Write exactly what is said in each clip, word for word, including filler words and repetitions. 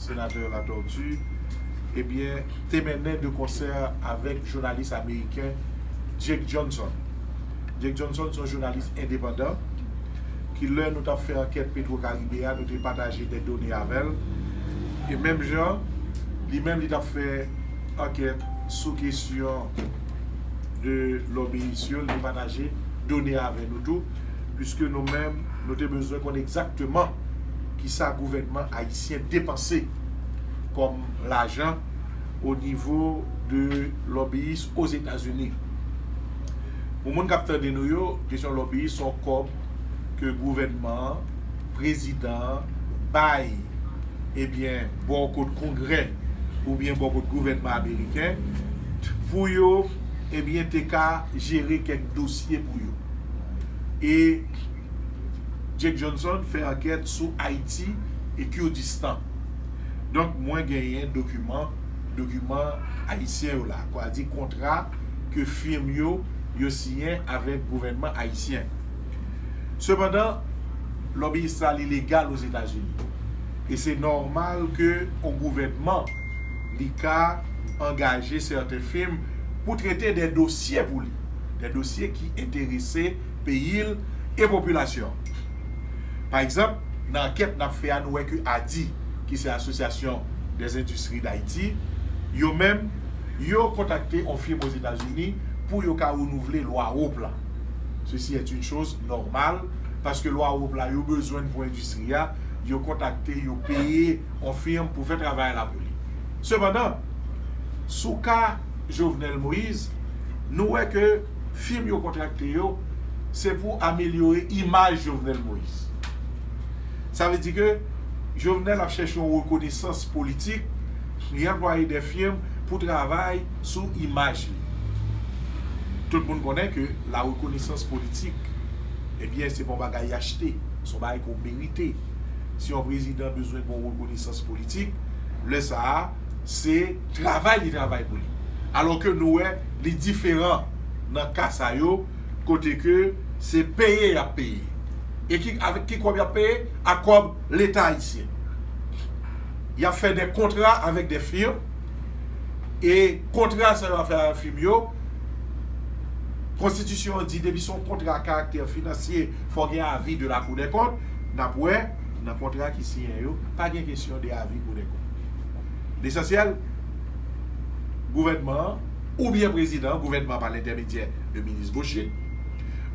Senatè Latortue, ebyen, te mennen de konsè avèk jounalis ameriken Jake Johnson. Jake Johnson se yon jounalis endepandan ki, lè nou t ap fè ankèt Petro Caribe a, nou te pataje de done avè l. E menm jan, li menm, li t ap fè ankèt sou kesyon de lobbyist yo, li te pataje done avè nou tou, puiske nou menm, nou te bezwen konn egzakteman kisa gouvènman ayisyen depanse kòm lajan o nivo de lobbyist Ozetazini. Pou moun k ap tande nou yo, kesyon lobbyist se yon kòb ke gouvènman an, prezidan an bay, ebyen, bò kot Kongrè oubyen bò kot gouvènman ameriken pou yo, ebyen, te ka jere kèk dosye pou yo. E Jake Johnson fè ankèt sou Ayiti e Kurdistan. Donk, mwen genyen dokiman, dokiman ayisyen yo la, kwadi kontra ke fim yo, yo siyen avèk gouvènman ayisyen. Sepandan, lobbyist la, li legal Ozetazini. E se nòmal ke yon gouvènman, li ka angaje sèten fim pou trete de dosye pou li, de dosye ki enterese peyi l e popilasyon. Pa egzanp, nan ankèt n ap fè a, nou wè ke ADIH, ki se Association des Industries d'Haïti, yo menm, yo kontakte yon fim Ozetazini pou yo ka renouvle lwa wop la. Ceci est une chose normale, paske lwa wop la, yo bezwen pou endistri a, yo kontakte, yo peye yon fim pou fè travay la pou li. Sepandan, sou ka Jovenel Moïse, nou wè ke fim yo kontrakte yo, se pou amelyore imaj Jovenel Moïse. Sa vle di ke Jovenel ap chèche yon rekonesans politik, li anplwaye de fim pou travay sou imaj li. Tout moun konnen ke la reconnaissance politique, ebyen, se pa yon bagay achte, se yon bagay ke w merite. Si yon prezidan bezwen gen yon rekonesans politik, lè sa a, se travay li travay pou li. Alò ke nou wè, li diferan nan ka sa yo, kote ke se peye y ap peye. E ki, avèk ki kòb y ap peye? Ak kòb Leta ayisyen. Y ap fè de kontra avèk de fim. E kontra sa yo ap fè avèk fim yo, konstitisyon an di depi se yon kontra a karaktè finansye, fò gen avi de la Cour des Comptes. N ap wè, nan kontra ki siyen yo, pa gen kesyon de avi Cour des Comptes. Lesansyèl, gouvènman an, oubyen prezidan an, gouvènman an pa lentèmedyè de minis Beauchin,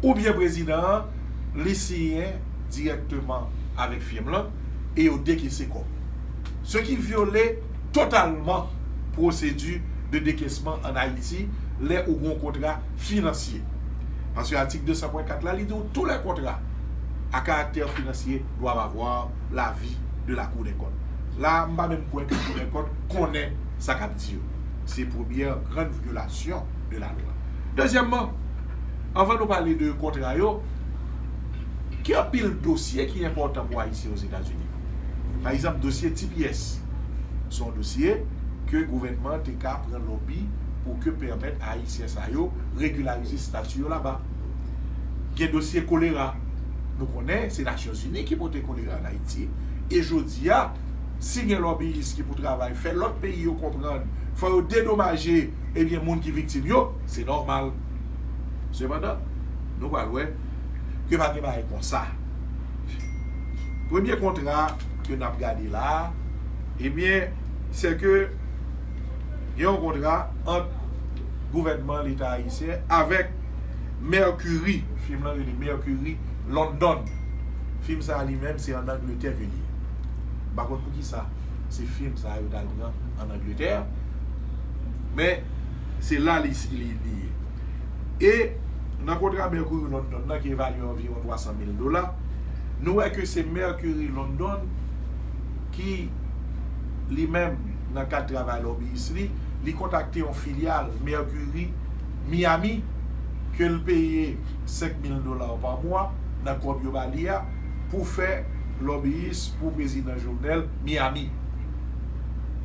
oubyen prezidan an, li siyen dirèkteman avèk fim lan e yo dekese kòb. Ce qui viole totalement procédure de décaissement en Haïti, lè ou gen yon kontra finansye. Paske atik de san pwen kat la, li di w tous les contrats à caractère financier doivent avoir l'avis de la Cour des comptes. La, m pa menm kwè ke Cour des comptes konnen sa k ap di yo. Se premyè gran vyolasyon de la lwa. Dezyèmman, anvan nou pale de kontra yo, gen anpil dosye ki enpòtan pou Ayisyen Ozetazini. Pa egzanp, dosye T P S. Se yon dosye ke gouvènman an te ka pran lòbi pou ke pèmèt Ayisyen sa yo regilarize estati yo laba. Gen dosye kolera. Nou konnen se Nasyonzini ki pote kolera ann Ayiti. E jodi a, si gen lòbiyis ki pou travay, fè lòt peyi yo konprann, fò yo dedomaje, ebyen, moun ki viktim yo, se nòmal. Sepandan, nou pral wè ke pa gen bagay konsa. Premye kontra ke n ap gade la a, ebyen, se ke gen yon kontra ant gouvènman Leta ayisyen avèk Mercury, fim lan rele Mercury London. Fim sa a li menm, se ann Angletè ke li ye. M pa konn poukisa se fim sa a yo t al pran ann Angletè, men se la li, li, li ye. E nan kontra Mercury London nan, ki evalye anviwon twa san mil dola, nou wè ke se Mercury London ki, li menm, nan kad travay lòbiyis li, li kontakte yon filyal Mercury Miami, ke l peye senk mil dola pa mwa nan kòb yo ba li a, pou fè lòbiyis pou prezidan Jovenel Miami.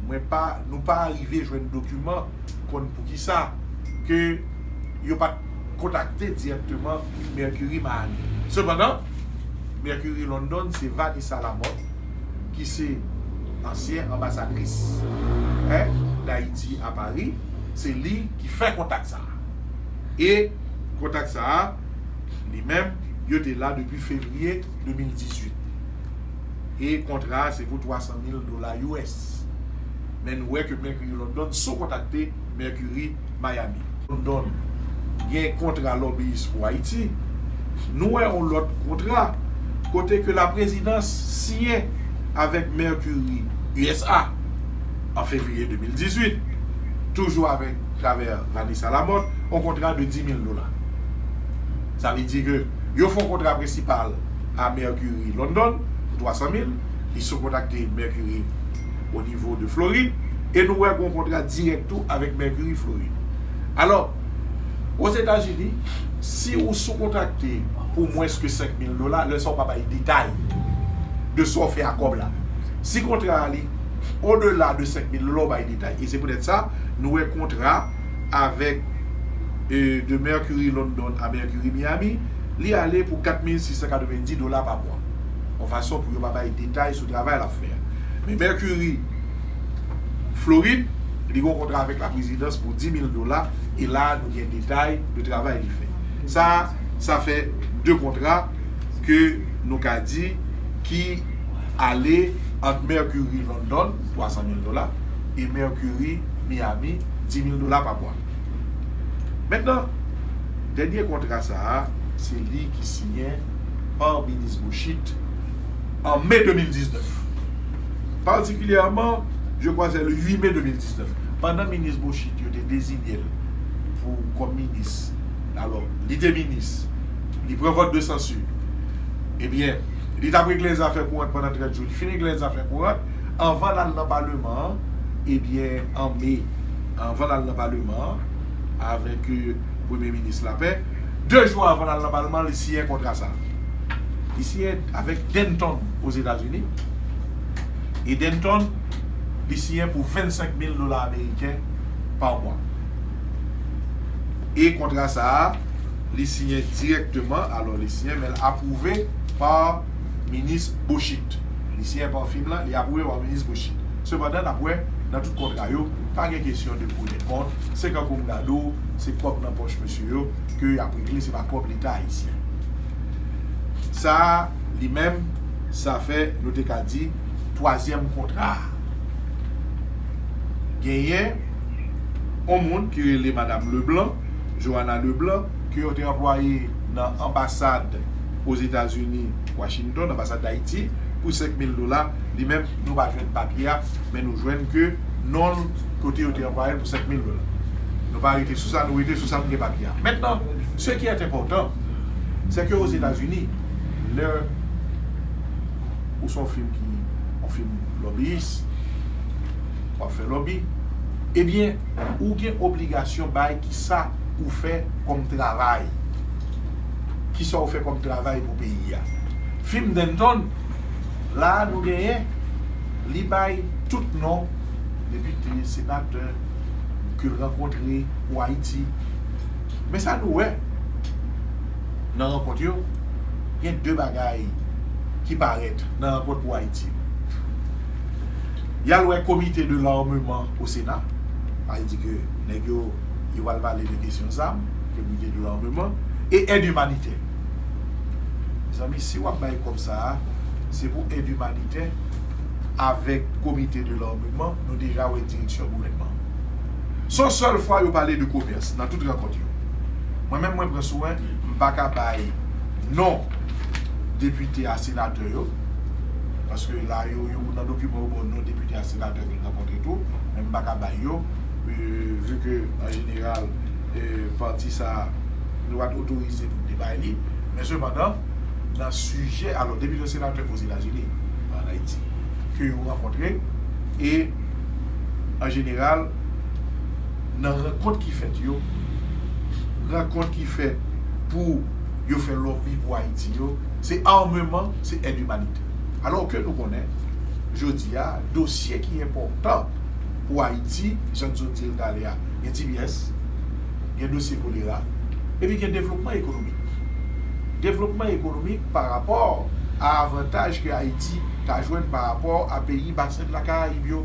Mwen pa, nou pa rive jwenn dokiman konn poukisa ke yo pa t kontakte dirèkteman Mercury Miami. Sepandan, Mercury London se Vanessa Lamothe, ki se ansyen anbasadris, en, Dayiti a Pari, se li ki fè kontak sa a. E kontak sa a, li menm, yo te la depi fevriye de mil dizuit. E kontra a se pou twa san mil dola U S. Men nou wè ke Mercury London sou kontakte Mercury Miami. London gen kontra lobbyist pou Ayiti. Nou wè yon lòt kontra kote ke laprezidans siyen avèk Mercury U S A an fevriye de mil dizuit, toujou avèk travè Vanessa Lamothe, yon kontra de dis mil dola. Sa vle di ke yo fè yon kontra prensipal a Mercury London pou twa san mil, li sou kontakte Mercury o nivo de Florid, e nou wè gen yon kontra dirèk tou avèk Mercury Florid. Alò, Ozetazini, si ou sou kontakte pou mwens ke senk mil dola, lè sa ou pa bay detay de sa w fè a kòb la. Si kontra a li odela de senk mil dola, ou bay detay. E se poutèt sa, nou wè kontra avèk, e, de Mercury London a Mercury Miami, li ale pou kat mil sis san katrevenndis dola pa mwa. Yon fason pou yo pa bay detay sou travay l ap fè a. Men Mercury Florid, li gen yon kontra avèk laprezidans pou dis mil dola, e la nou gen detay de travay li fè. Sa, sa fè de kontra ke nou ka di ki ale ant Mercury London, twa san mil dola, e Mercury Miami, dis mil dola pa mwa. Mentnan, dènye kontra sa a, se li ki siyen pa minis Bochit an me de mil diznèf. Patikilyèman, je crois, c'est le huit mai deux mille dix-neuf. Pandan minis Bochit, yo te deziye l pou kòm minis. Alò, li te minis, li pran vòt de sansi. Ebyen, li t ap regle zafè kourant pandan trant jou. Li fin regle zafè kourant. Anvan l al nan paleman an, ebyen, an me, anvan l al nan paleman an, avèk, e, premye minis Lapè, de jou anvan l al nan paleman an, li siyen kontra sa a. Li siyen avèk Denton Ozetazini. E Denton, li siyen pou vennsenk mil dola ameriken pa mwa. E kontra sa a, li siyen dirèkteman, alò li siyen, men l apwouve pa minis Bochit. Li siyen pa fim lan, li apwouve pa minis Bochit. Sepandan, n ap wè, nan tout kontra yo, pa gen kesyon de kou de kont, se kankou m gade w, se kòb nan pòch mesye yo, ke y ap regle, se pa kòb Leta ayisyen. Sa a, li menm, sa fè, nou te ka di, twazyèm kontra a. Genyen yon moun ki rele Madam Leblanc, Johanna Leblanc, ke yo te anplwaye nan anbasad Ozetazini, Washington, anbasad Dayiti, pou senk mil dola. Li menm, nou pa jwenn papye a, men nou jwenn ke non l kote yo te anplwaye l pou senk mil dola. Nou pa rete sou sa, nou rete sou sa nou gen papye a. Mentnan, ce qui est important, c'est que Ozetazini, lè ou se yon fim ki, yon fim lobbyist, w ap fè lobby, ebyen, ou gen obligasyon bay kisa ou fè kòm travay. Kisa ou fè kòm travay pou peyi a. Fim Denton, la a nou genyen, li bay tout non depite, senatè ke l rankontre pou Ayiti. Men sa nou wè nan rankont yo, gen de bagay ki parèt nan rankont pou Ayiti. Y al wè komite de l'armement au Sénat, sa vle di ke nèg yo, yo pral pale de kesyon zam, komite de l'armement, e èd imanitè. Mezanmi, si w ap bay kòb sa a, se pou èd imanitè avèk komite de l'armement, nou deja wè direksyon gouvènman. Se yon sèl fwa yo pale de komès nan tout rankont yo. Mwen menm, mwen pran swen, m pa ka bay non depite a, senatè yo, paske la yo, yo nan dokiman yo ba w non depite a, senatè ke l rankontre tou, men m pa ka bay yo, e, vi ke an jeneral, e, pati sa a, nou pa t otorize pou n te bay li, men sepandan, nan sijè, alò, depite senatè Ozetazini, an Ayiti, ke yo rankontre, e an jeneral, nan rankont ki fèt yo, rankont ki fèt pou yo fè lòbi pou Ayiti yo, se ameman, se èd imanitè. Alò ke nou konnen, jodi a, dosye ki enpòtan pou Ayiti, jan n sot di l talè a, gen T B S, gen dosye kolera, epi gen devlopman ekonomik. Devlopman ekonomik pa rapò avantaj ke Ayiti ka jwenn pa rapò a peyi basen de la Karayib yo.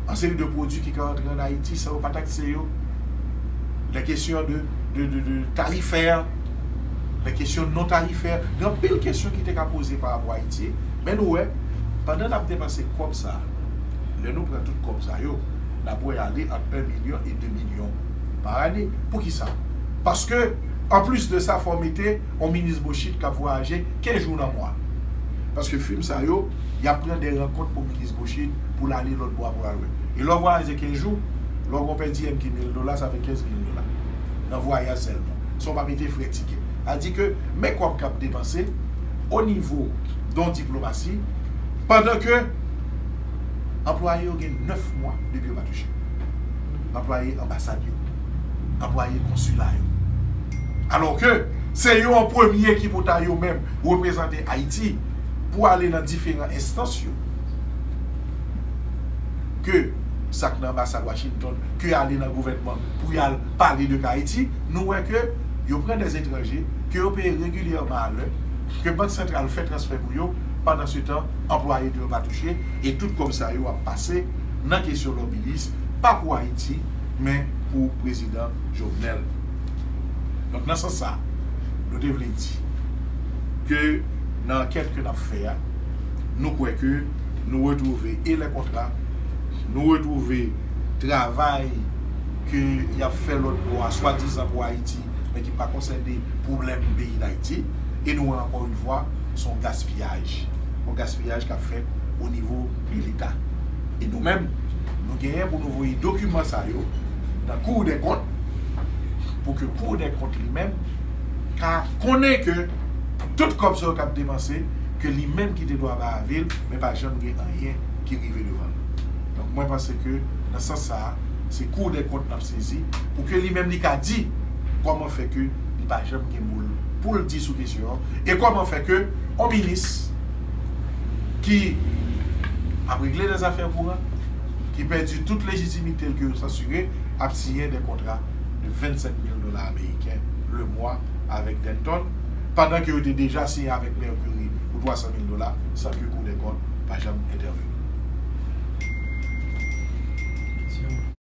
An seri de pwodui ki ka antre ann Ayiti san yo pa takse yo. Les questions de, de, de, de tarifaires, les questions non tarifaires. Gen anpil kesyon ki te ka poze pa rapò a Ayiti. Men nou wè, pandan n ap depanse kòb sa a, lè nou pran tout kòb sa yo, n ap wè ale ant en milyon e de milyon pa ane. Poukisa? Paske, an plis de sa, fò w mete yon minis boksit k ap vwayaje kenz jou nan mwa. Paske fim sa yo, y ap pran de rankont pou minis boksit pou l ale lòt bò a pou l al wè. E lè w vwayaje kenz jou, lè w gon pèdi enki mil dola, sa fè kenz mil dola nan vwayaj sèlman, san w pa mete frè tikè. Sa di ke men kòb k ap depanse o nivo de yon diplomasi, pandan ke anplwaye yo gen nèf mwa depi yo pa touche. Anplwaye anbasad yo, anplwaye konsila yo. Alò ke se yo an premye ki pou ta yo menm reprezante Ayiti pou ale nan diferan enstans yo. Ke sa k nan anbasad Washington, ke ale nan gouvènman pou y al pale de ka Ayiti, nou wè ke yo pran de etranje, ke yo peye regilyèman a lè, ke Bank Santral fè transfè pou yo, pandan se tan, anplwaye yo pa touche, e tout kòb sa yo ap pase nan kesyon lòbiyis, pa pou Ayiti, men pou prezidan Jovenel. Donk, nan sans sa, nou te vle di ke nan ankèt ke n ap fè a, nou kwè ke nou retwouve e lè kontra, nou retwouve travay ke y ap fè lòt bò a, swadizan pou Ayiti, men ki pa konsène pwoblèm peyi Dayiti. E nou wè ankò yon fwa, se yon gaspiyaj. Yon gaspiyaj k ap fèt o nivo de Leta. E nou menm, nou genyen pou nou voye dokiman sa yo nan Cour des comptes, pou ke Cour des comptes li menm ka konnen ke tout kòb sa yo k ap depanse, ke li menm ki te dwe bay avi l, men pa janm gen anyen ki rive devan l. Donk, mwen panse ke nan sans sa a, se Cour des comptes n ap sezi, pou ke li menm li ka di kòman fè ke li pa janm gen mo l pou l di sou kesyon an, e kòman fè ke yon minis ki ap regle de zafè kouran, ki pèdi tout lejitimite l ke yo sansire, ap siyen de kontra de vennsenk mil dola ameriken le mwa avèk Denton, pandan ke yo te deja siyen avèk Mercury pou twa san mil dola, san ke Cour des comptes pa janm entèveni.